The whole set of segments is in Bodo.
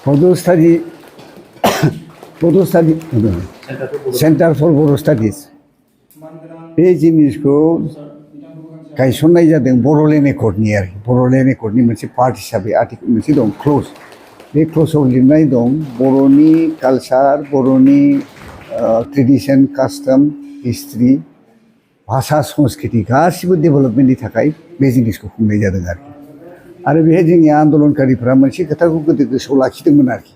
Bodo study, Bodo study, Center for Bodo Studies. बे जिनिसखौ गायसननाय जादों बड'लेण्ड एकर्डनि आरोखि बड'लेण्ड एकर्डनि मोनसे पार्ट हिसाबै आर्टिकेल मोनसे दं क्ल'ज बे क्ल'जआव लिरनाय दं बर'नि कालचार बर'नि ट्रेडिसन कास्टम हिस्ट्रि भाषा संस्कृति गासिबो डेभेलपमेन्टनि थाखाय बे जिनिसखौ खुंनाय जादों आरो बेहाय जोंनि आन्दलनकारिफ्रा मोनसे खोथाखौ गोदो गोसोआव लाखिदोंमोन आरोखि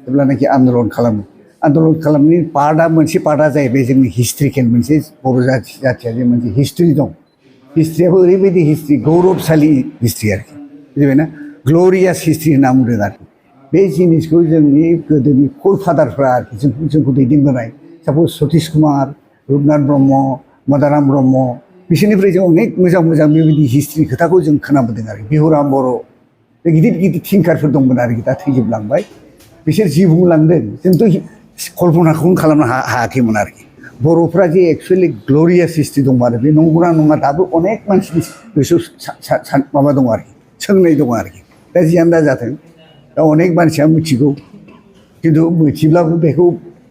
जेब्लानाखि आन्दलन खालामो आन्दलन खालामनायनि पार्टआ मोनसे पार्टआ जाहैबाय जोंनि हिस्ट्रिकेल मोनसे बर' जाथिया जे मोनसे हिस्ट्रि दं हिस्ट्रियाबो ओरैबायदि हिस्ट्रि गौरबशालि हिस्ट्रि आरोखि बुजिबायना ग्ल'रियास हिस्ट्रि होनना बुंदों आरोखि बे जिनिसखौ जोंनि गोदोनि फर फादारफ्रा आरोखि जोंखौ दैदेनबोनाय साप'ज सतीश कुमार रुपनाथ ब्रह्म मदाराम ब्रह्म बिसोरनिफ्राय जों अनेक मोजां मोजां बेबायदि हिस्ट्रि खोथाखौ जों खोनाबोदों आरोखि बिहुराम बर' बे गिदिर गिदिर थिंकारफोर दंमोन आरोखि दा थैजोबलांबाय बिसोर जि बुंलांदों जोंथ' कल्पनाखौनो खालामनो हायाखैमोन आरोखि बर'फ्रा जे एक्सुवेलि ग्ल'रियास हिस्ट्रि दं आरो बे नंगौना नङा दाबो अनेक मानसिनि गोसोआव माबा दं आरोखि सोंनाय दं आरोखि दा जियानो दा जाथों दा अनेक मानसिया मिथिगौ खिन्थु मिथिब्लाबो बेखौ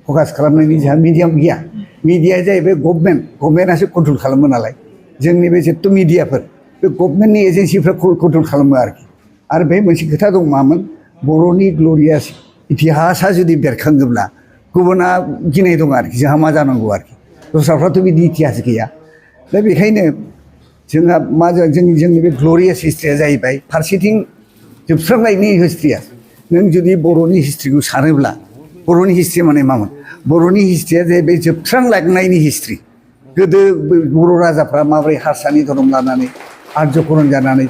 फकास खालामनायनि जोंहा मिडियाम गैया मिडियाया जाहैबाय गभर्नमेन्टआसो कन्ट्रल खालामो नालाय जोंनि बे जेथु मिडियाफोर बे गभर्नमेन्टनि एजेन्सिफ्रा कन्ट्रल खालामो आरोखि आरो बे मोनसे खोथा दं मामोन बर'नि ग्ल'रियास इतिहासा जुदि बेरखाङोब्ला गुबुना गिनाय दं आरोखि जोंहा मा जानांगौ आरोखि दस्राफ्राथ' बिदि इतिहास गैया दा बेखायनो जोंहा मा जोंनि बे ग्ल'रियास हिस्ट्रिया जाहैबाय फारसेथिं जोबस्रांनायनि हिस्ट्रिया नों जुदि बर'नि हिस्ट्रिखौ सानोब्ला बर'नि हिस्ट्रि माने मामोन बर'नि हिस्ट्रिया जाहैबाय जोबस्रांलांनायनि हिस्ट्रि गोदो बर' राजाफ्रा माबोरै हारसानि धोरोम लानानै आर्यकरन जानानै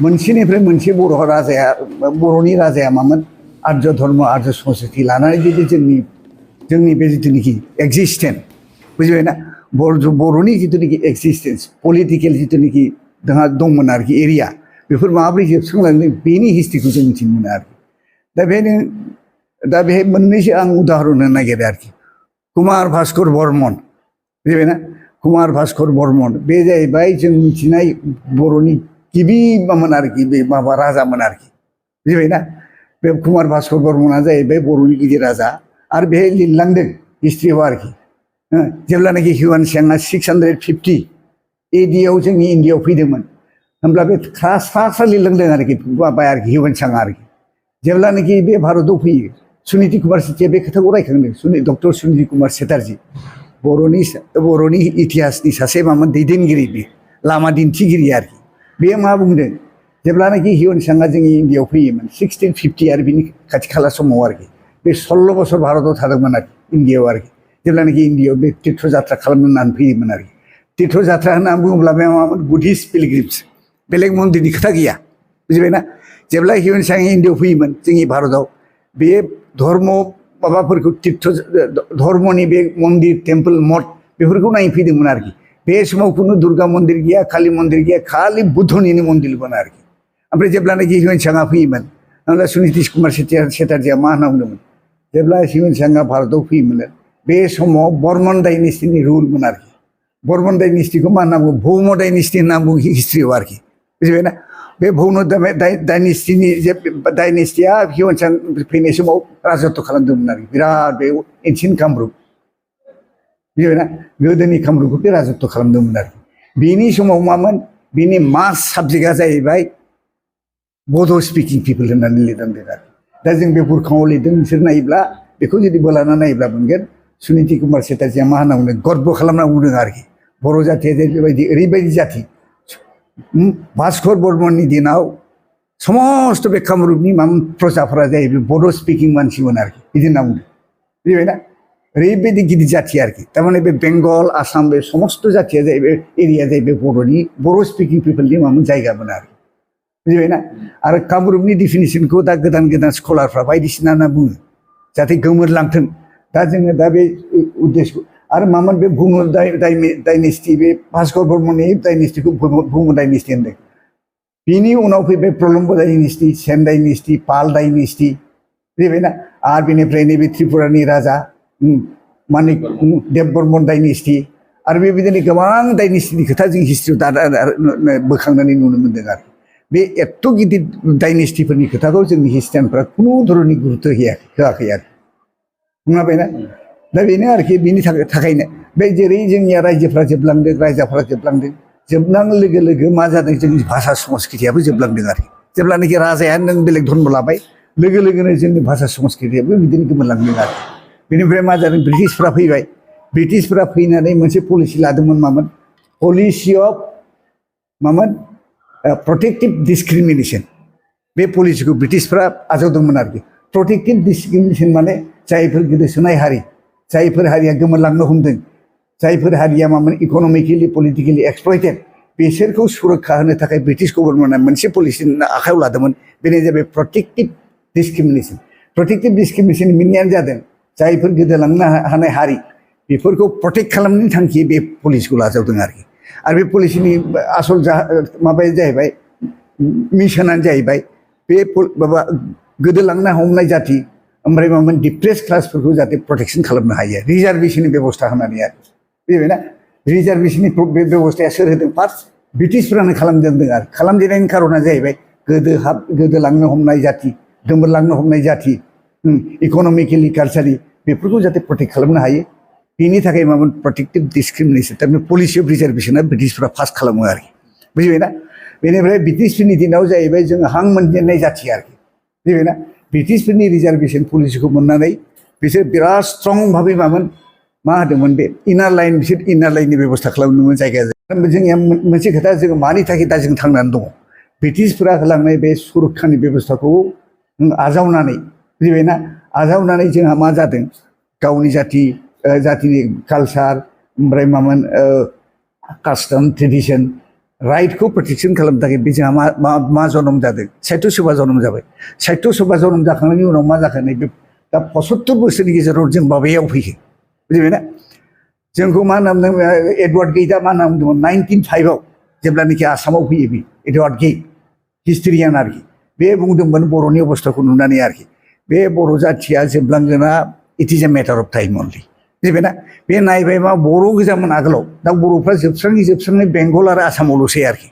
मोनसेनिफ्राय मोनसे बर'नि राजाया मामोन आर्य धर्म आर्य संस्कृति लानानै जुदि जोंनि बे जिथुनिखि एक्जिस्टेन्स बुजिबायना बर'नि जिथुनिखि एक्जिस्टेन्स पलिटिकेल जिथुनिखि जोंहा दंमोन आरोखि एरिया बेफोर माबोरै जोबस्रांलांदों बेनि हिस्ट्रिखौ जों मिथिनो मोनो आरोखि दा बेहाय मोननैसो आं उदाहरन होनो नागिरबाय आरोखि कुमार भास्कर बर्मन बुजिबायना कुमार भास्कर बर्मन बे जाहैबाय जों मिथिनाय बर'नि गिबि मामोन आरोखि बे माबा राजामोन आरोखि बुजिबायना बे कुमार भास्कर बर्मना जाहैबाय बर'नि गिदिर राजा आरो बेहाय लिरलांदों हिस्ट्रियाव आरोखि जेब्लानाखि हिउएन सांआ 650 एडियाव जोंनि इन्डियायाव फैदोंमोन होमब्ला बे सा लिरलांदों आरोखि माबाया आरोखि हिउएन सांआ आरोखि जेब्लानाखि बे भारताव फैयो सुनिति कुमार सेत्रीया बे खोथाखौ रायखांदों डक्टर सुनिति कुमार सेटार्जी बर'नि इतिहासनि सासे मामोन दैदेनगिरि बे लामा दिन्थिगिरि आरोखि बे मा बुंदों जेब्लानाखि हिउएन सांआ जोंनि इन्डियायाव फैयोमोन 1650 आरो बिनि खाथि खाला समाव आरोखि बे 16 बोसोर भारताव थादोंमोन आरोखि इन्डियायाव आरोखि जेब्लानाखि इन्डियायाव बे तीर्थ जात्रा खालामनो होननानै फैयोमोन आरोखि तीर्थ जात्रा होननानै बुङोब्ला बे मामोन बुद्धिस्ट पिलग्रिम्स बेलेग मन्दिरनि खोथा गैया बुजिबायना जेब्ला हिउएन सांआ इन्डियायाव फैयोमोन जोंनि भारताव बे धर्म माबाफोरखौ तीर्थ धर्मनि बे मन्दिर टेम्पोल मठ बेफोरखौ नायफैदोंमोन आरोखि बे समाव खुनु दुर्गा मन्दिर गैया काली मन्दिर गैया खालि बुद्धनिनो मन्दिरमोन आरोखि ओमफ्राय जेब्लानाखि हिउएन सांआ फैयोमोन होमब्ला सुनिति कुमार सेटार्जीया मा होनना बुंदोंमोन जेब्ला हिउएन सांआ भारताव फैयोमोन बे समाव बर्मन डाइनेस्टिनि रुलमोन आरोखि बर्मन डाइनेस्टिखौ मा होनना बुङो भौम डाइनेस्टि होनना बुङो हिस्ट्रियाव आरोखि बुजिबायना बे भौम डाइनेस्टिनि जे डाइनेस्टिया हिउएन सांआ फैनाय समाव राजत्व खालामदोंमोन आरोखि बिराद बे एन्सियेन्ट कामरुप बुजिबायना गोदोनि कामरुपखौ बे राजत्व खालामदोंमोन आरोखि बेनि समाव मामोन बेनि मास साबजेक्टआ जाहैबाय बड' स्पिकिं पिपोल होननानै लिरदों आरो दा जों बे बुरखाङाव लिरदों नोंसोर नायोब्ला बेखौ जुदि बोलाना नायोब्ला मोनगोन सुनिति कुमार सेटार्जीया मा होनना बुंदों गर्ब खालामना बुंदों आरोखि बर' जाथिया बेबायदि ओरैबायदि जाथि भास्कर बर्मननि दिनाव समस्त बे कामरुपनि प्रजाफोरा जाहैबाय बड' स्पिकिं मानसिमोन आरोखि बिदि होनना बुंदों बुजिबायना ओरैबायदि गिदिर जाथि आरोखि थारमाने बे बेंगल आसाम बे समस्त जाथिया जाहैबाय एरिया जाहैबाय बर' स्पिकिं पिपोलनि मामोन जायगामोन आरोखि बुजिबायना आरो कामरुपनि डिफिनिसनखौ दा गोदान स्कलारफ्रा बायदिसिना होनना बुङो जाहाथे गोमोरलांथों दा जोङो दा बे उद्देश्यखौ आरो मामोन बे भौम डाइनेस्टि बे भास्कर बर्मननि डाइनेस्टिखौ भौम डाइनेस्टि होनदों बिनि उनाव फैबाय प्रलम्ब डाइनेस्टि सेन डाइनेस्टि पाल डाइनेस्टि बुजिबायना आरो बेनिफ्राय नैबे त्रिपुरानि राजा मानिक देब बर्मन डाइनेस्टि आरो बेबायदिनो गोबां डाइनेस्टिनि खोथा जों हिस्ट्रियाव बोखांनानै नुनो मोन्दों आरो बे एत्त' गिदिर डाइनेस्टिफोरनि खोथाखौ जोंनि हिस्ट्रियानफ्रा खुनु धरननि गुरुत्त होआखै आरो बुङाबायना दा बेनो आरोखि बिनि थाखायनो बे जेरै जोंनिया रायजोफ्रा जोबलांदों राजाफ्रा जोबलांदों जोबनां लोगो लोगो मा जादों जोंनि भाषा संस्कृतियाबो जोबलांदों आरो जेब्लानाखि राजाया नों बेलेग धर्म लाबाय लोगो लोगोनो जोंनि भाषा संस्कृतियाबो बिदिनो गोमालांदों आरो बेनिफ्राय मा जादों ब्रिटिशफ्रा फैबाय ब्रिटिशफ्रा फैनानै मोनसे पलिसि लादोंमोन मामोन पलिसि अफ मामोन प्रोटेक्टिभ डिसक्रिमिनेसन बे पलिसिखौ ब्रिटिशफ्रा आजावदोंमोन आरोखि प्रोटेक्टिभ डिसक्रिमिनेसन माने जायफोर गोदोसोनाय हारि जायफोर हारिया गोमालांनो हमदों जायफोर हारिया मामोन इक'नमिकेलि पलिटिकेलि एक्सप्लयटेड बिसोरखौ सुरक्षा होनो थाखाय ब्रिटिश गभर्नमेन्टआ मोनसे पलिसि आखायाव लादोंमोन बेनो जाबाय प्रोटेक्टिभ डिसक्रिमिनेसन प्रोटेक्टिभ डिसक्रिमिनेसन मिनिङानो जादों जायफोर गोदोलांनो हानाय हारि बेफोरखौ प्रटेक्ट खालामनायनि थांखि बे पलिसिखौ लाजावदों आरो बे पलिसिनि आसल माबाया जाहैबाय मिशनानो जाहैबाय बे माबा गोदोलांनो हमनाय जाथि ओमफ्राय मामोन डिप्रेस क्लासफोरखौ जाहाथे प्रटेक्शन खालामनो हायो रिजार्भेशननि बेबस्था होनानै आरो बुजिबायना रिजार्भेशननि बेबस्थाया सोर होदों फार्स्ट ब्रिटिशफ्रानो खालामजेनदों आरो खालामजेननायनि खारना जाहैबाय गोदोलांनो हमनाय जाथि गोमोरलांनो हमनाय जाथि इक'नमिकेलि कालचारलि बेफोरखौ जाहाथे प्रटेक्ट खालामनो हायो बेनि थाखाय मामोन प्रोटेक्टिभ डिसक्रिमिनेसन थारमाने पलिसि अफ रिजार्भेशना ब्रिटिशफ्रा पास खालामो आरोखि बुजिबायना बेनिफ्राय ब्रिटिशफोरनि दिनाव जाहैबाय जों हां मोनजेननाय जाथि आरोखि बुजिबायना ब्रिटिशफोरनि रिजार्भेशन पलिसिखौ मोननानै बिसोर बिराद स्ट्रं भाबै मामोन मा होदोंमोन बे इनार लाइन बिसोर इनार लाइननि बेबस्था खालामदोंमोन जायगा जोंनिया मोनसे खोथा जोङो मानि थाखाय दा जों थांनानै दङ ब्रिटिशफोरा होलांनाय बे सुरक्षानि बेबस्थाखौ आजावनानै बुजिबायना आजावनानै जोंहा मा जादों गावनि जातिनि कालचार ओमफ्राय मामोन कास्टम ट्रेडिसन राइटखौ प्रटेक्शन खालामनो थाखाय बे जोंहा मा जन्म जादों साहित्य सभा जन्म जाबाय साहित्य सभा जन्म जाखांनायनि उनाव मा जाखो नैबे दा 75 बोसोरनि गेजेराव जों माबायाव फैयो बुजिबायना जोंखौ मा होनना बुंदों एडवार्ड गेटआ मा होनना बुंदोंमोन 1905 आव जेब्लानाखि आसामाव फैयो बे एडवार्ड गेट हिस्टोरियान आरोखि बे बुंदोंमोन बर'नि अबस्थाखौ नुनानै आरोखि बे बर' जाथिया जोबलांगोना it is a matter of time only बुजिबायना बे नायबाय मा बर' गोजामोन आगोलाव दा बर'फ्रा जोबस्राङै बेंगल आरो आसामावल'सै आरोखि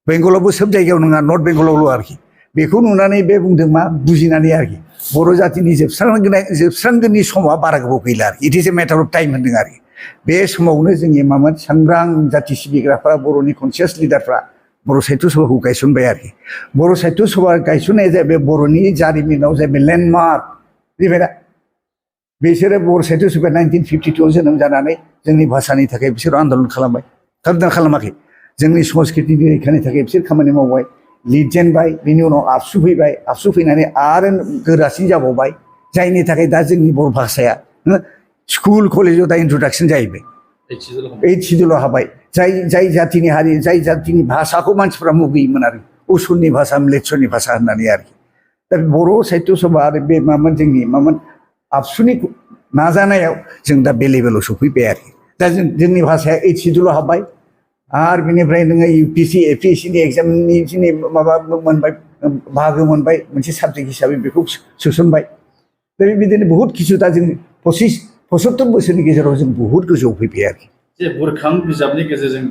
बेंगलावबो सोब जायगायाव नङा नर्थ बेंगलावल' आरोखि बेखौ नुनानै बे बुंदों मा बुजिनानै आरोखि बर' जातिनि जोबस्रांगोननि समा बारा गोबाव गैला आरोखि it is a matter of time होनदों आरोखि बे समावनो जोंनि मामोन सांग्रां जाति सिबिग्राफ्रा बर'नि कनसियास लिडारफ्रा बर' साहित्य सभाखौ गायसनबाय आरोखि बर' साहित्य सभा गायसननाया जाहैबाय बर'नि जारिमिनाव जाहैबाय लेन्डमार्क बुजिबायना बिसोरो बर' साहित्य सभाया 1952 जोनोम जानानै जोंनि भाषानि थाखाय बिसोर आन्दलन खालामबाय खालामाखै जोंनि संस्कृतिनि रैखानि थाखाय बिसोर खामानि मावबाय लिरजेनबाय बिनि उनाव आबसु फैबाय आबसु फैनानै आरो गोरासिन जाबावबाय जायनि थाखाय दा जोंनि बर' भाषाया स्कुल कलेजाव दा इन्ट्रडाक्सन जाहैबाय 8 सिदुलाव हाबबाय जाय जातिनि हारि जाय जातिनि भाषाखौ मानसिफ्रा मुगैयोमोन आरो असुरनि भाषा म्लेच्छरनि भाषा होननानै आरोखि दा बर' साहित्य सभा आरो बे मामोन जोंनि मामोन आबसुनि नाजानायाव जों दा बे लेभेलाव सफैबाय आरोखि दा जोंनि भाषाया 8 सिदुलाव हाबबाय आरो बेनिफ्राय नोङो UPSC APSCनि एग्जामनि माबा मोनबाय बाहागो मोनबाय मोनसे साबजेक्ट हिसाबै बेखौ सोसनबाय दा बेबायदिनो बहुद किसु दा जों 75 बोसोरनि गेजेराव जों बहुद गोजौआव फैबाय आरोखि जे बुरखां बिजाबनि गेजेरजों